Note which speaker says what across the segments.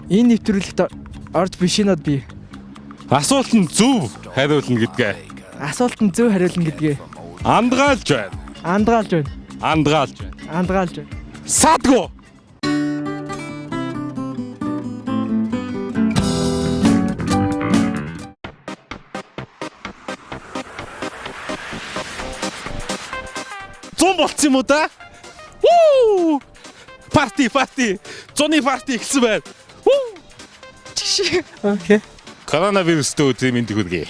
Speaker 1: Энэ нэвтрүүлэгт орж бишинод би.
Speaker 2: Асуулт нь зөв хариулна гэдгээ.
Speaker 1: Асуултанд зөв хариулна гэдгээ
Speaker 2: Андгаалж байна.
Speaker 1: андгаалж байна.
Speaker 2: Андгаалж байна.
Speaker 1: Андгаалж байна.
Speaker 2: Саадгүй. Зун болцсон юм уу да? Вүү! Парти, парти. Зуны парти эхэлсэн байна. Вүү!
Speaker 1: Окей.
Speaker 2: Коронавирустэй өдрийн мэндийг хүргэе.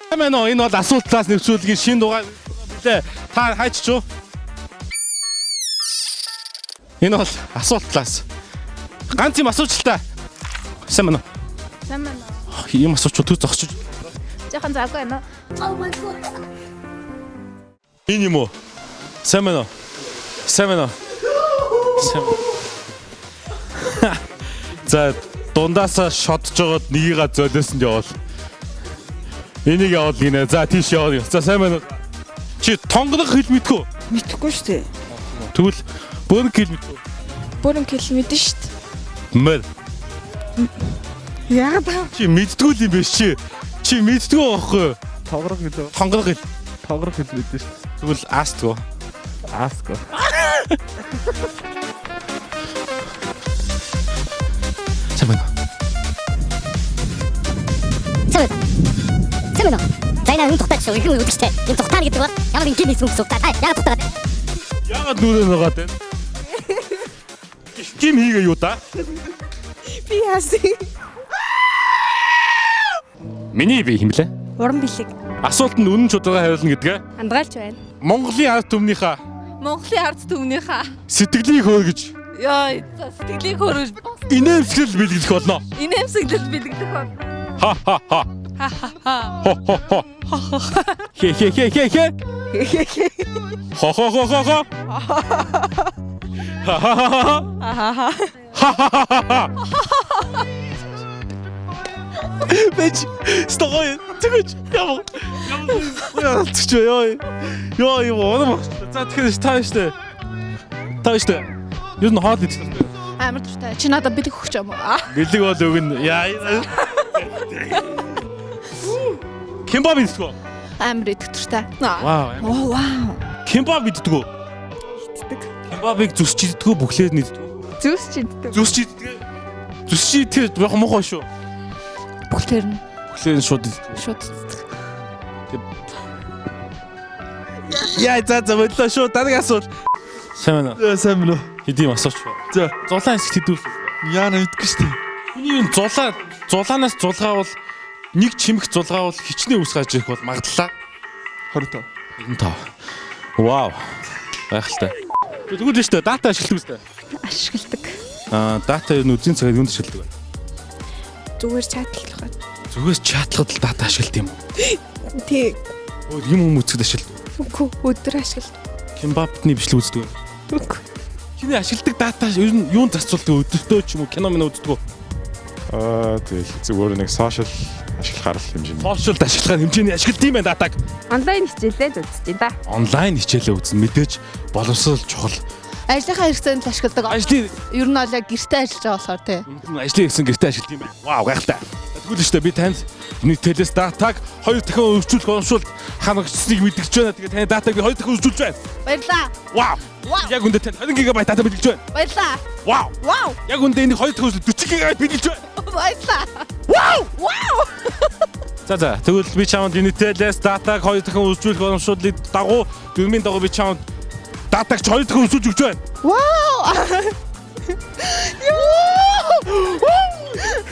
Speaker 2: Сайн байна уу? Энэ бол асуултлаас нэвтрүүлгийн шинэ дугаар билээ. Та хайч чуу. Энэ бол асуултлаас. Ганц юм асууч л та. Сайн байна уу?
Speaker 3: Сайн байна уу?
Speaker 2: Юм асууч төв зогсож.
Speaker 3: Жохон завгүй байна уу?
Speaker 2: Энэ юм уу? Сайн байна уу? Сайн байна уу? Сайн. За дундаасаа шодж жогод нэгийга золиосон явуул. Энийг явуул гинэ. За тийш явуул. За сайн байна уу? Чи тонгонох хэл мэдхүү?
Speaker 4: Мэдэхгүй шүү дээ.
Speaker 2: Тэгвэл бөөнг хэл мэдхүү?
Speaker 4: Бүрэн хэл мэдэн шүү дээ.
Speaker 2: Мэр.
Speaker 4: Яагаад аа?
Speaker 2: Чи мэддгүү л юм биш чи. Чи мэддгүү байхгүй юу?
Speaker 5: Тогрох гэдэг.
Speaker 2: Тонгонох хэл.
Speaker 5: Тогрох гэж мэдэн шүү.
Speaker 2: Тэгвэл аастгүй.
Speaker 5: Ааско.
Speaker 2: Сайн байна уу?
Speaker 6: Сайн байна. Сайн байна. За энэ юм тухтаач шүү. Их үзэгчтэй. Энэ тухтаа гэдэг бол ямар нэг гин хэсэг гэсэн үг. Та яагаад тухтаад байна?
Speaker 2: Яагаад нүрээ нугаад байна? Ким хийгээ юу да?
Speaker 4: Би яасан?
Speaker 2: Миний би химлээ.
Speaker 3: Уран бэлэг.
Speaker 2: Асуултанд үнэн чудраа хариулна гэдгээ.
Speaker 3: Андгаалж байна.
Speaker 2: Монголын ард түмнийхээ
Speaker 3: Монголын ард түмнийхээ
Speaker 2: сэтгэлийг хөөргөж
Speaker 3: ёо за сэтгэлийг хөрөж
Speaker 2: инээмсэглэл бэлгэлэх болно.
Speaker 3: инээмсэглэл бэлгэлэх болно.
Speaker 2: Ха ха ха.
Speaker 3: Ха ха ха.
Speaker 2: Хо хо хо. Хе хе хе хе хе. Хо хо хо хо хо. Ха ха ха ха.
Speaker 3: Ахаха.
Speaker 2: Ха ха ха ха. Бэч стогой тэгэж яв. Яв тэгч ёо. Ёо ёо оноо. За тэгэхээр та штэ. Та штэ. Юу н хоол идэх хэрэгтэй.
Speaker 3: Амар дуртай. Чи надад бэлэг өгч юм уу?
Speaker 2: Бэлэг бол өгнө. Яа. Кимбаб иддэг үү?
Speaker 3: Амар идэх дуртай.
Speaker 2: Вау.
Speaker 4: Оо вау.
Speaker 2: Кимбаб иддэг үү?
Speaker 4: Иддэг.
Speaker 2: Кимбабыг зүсч иддэг үү, бүхлээр нь иддэг үү?
Speaker 3: Зүс чи иддэг.
Speaker 2: Зүсч иддэг. Зүсч идэх яг муухай шүү.
Speaker 3: Бүхлээр нь
Speaker 2: Бүхлээр нь шууд иддэг.
Speaker 3: шууд иддэг.
Speaker 2: Яа за за боллоо шүү. Дараагийн асуулт. Сайн байна уу?
Speaker 5: Сайн байна уу?
Speaker 2: Хэдий юм асууч.
Speaker 5: За.
Speaker 2: Зулаан хэсэгт хэдүүл.
Speaker 5: Яана мэдгүй шүү дээ.
Speaker 2: Хүний юм зулаа зулаанаас зулгаа бол нэг чимэх зулгаа бол хичнээн үс гарч ирэх бол магадлалаа
Speaker 5: 25.
Speaker 2: 95. Вау. Гайхалтай. Тэгвэл шүү дээ. Дата ашигладаг үстэй.
Speaker 3: Ашигладаг.
Speaker 2: Аа, дата ер нь үдийн цагаар юунд ашигладаг вэ?
Speaker 4: Зүгээр чатлах.
Speaker 2: Зүгээс чатлахад л дата ашигладаг юм уу?
Speaker 4: Тий.
Speaker 2: Өөр юм юм үзэхэд ашигладаг.
Speaker 4: Үгүй өдөр ашиглав.
Speaker 2: Кимбабтны бичлэг үздэг үү?
Speaker 4: Үгүй.
Speaker 2: Чиний ашигладаг дата ер нь юунд зарцуулдаг өдөртөө ч юм уу кино минь үздэг үү?
Speaker 7: Аа тэгэл зүгээр нэг сошиал ашиглахаар л хэмжээний.
Speaker 2: Сошиалд ашиглахаар хэмжээний ашигладаг юм байна датаг.
Speaker 8: Онлайн хичээлээ л үзэж байна да.
Speaker 2: Онлайн хичээлээ үзнэ мэдээж боловсрол чухал.
Speaker 3: Ажлынхаа хэрэгцээнд л ашигладаг.
Speaker 2: Ажлын
Speaker 3: Ер нь бол яг гэртээ ажиллаж байгаа болохоор тий.
Speaker 2: ажлын хэрэгцээ гэртээ ашигладаг юм байна. Вау гайхалтай. Тэгвэл шүү дээ би танд нийтэлээс датаг хоёр дахин өргөжүүлэх урамшуулт хангагдсныг мэдгэж байна. Тэгээ таны датаг би хоёр дахин өргөжүүлж байна.
Speaker 3: Баярлаа.
Speaker 2: Вау. Яг үндэ танд 20 ГБ дата бэлгэлж байна.
Speaker 3: Баярлаа.
Speaker 2: Вау.
Speaker 3: Вау.
Speaker 2: Яг үндэ энийг хоёр дахин өргөжүүлж 40 ГБ бэлгэлж байна.
Speaker 3: Баярлаа. Вау. Вау.
Speaker 2: За за тэгвэл би чамд Unitel-ээс датаг хоёр дахин үржүүлэх урамшууллын дагуу дөрмийн дагуу би чамд датаг ч хоёр дахин үржүүлж өгч байна.
Speaker 4: Вау.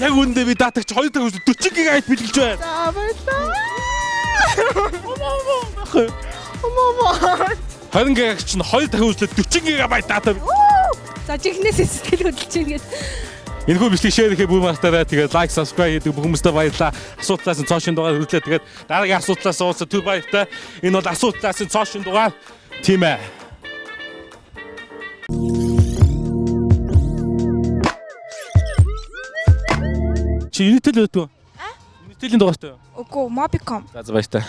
Speaker 2: Яг үндэ би датаг ч хоёр дахин үржүүлж 40 ГБ бэлгэлж байна.
Speaker 4: За баярлалаа.
Speaker 2: Мама. 20 ГБ чинь хоёр дахин үржүүлээд 40 ГБ дата.
Speaker 8: За жинхнээс сэтгэл хөдлөж байна гэдэг.
Speaker 2: Энэхүү бичлэг share хийх бүр мартаарай. Тэгээд like, subscribe хийдэг бүх хүмүүстээ баярлалаа. Асуудлаас нь цоо шин дугаар хүргэлээ. Тэгээд дараагийн асуудлаас уулзах түр баяртай. Энэ бол асуудлаас нь цоо шин дугаар. Тийм ээ. Чи Unitel өгдөг үү? Unitel-ийн дугаартай юу?
Speaker 4: Үгүй Mobicom.
Speaker 2: За за баяртай.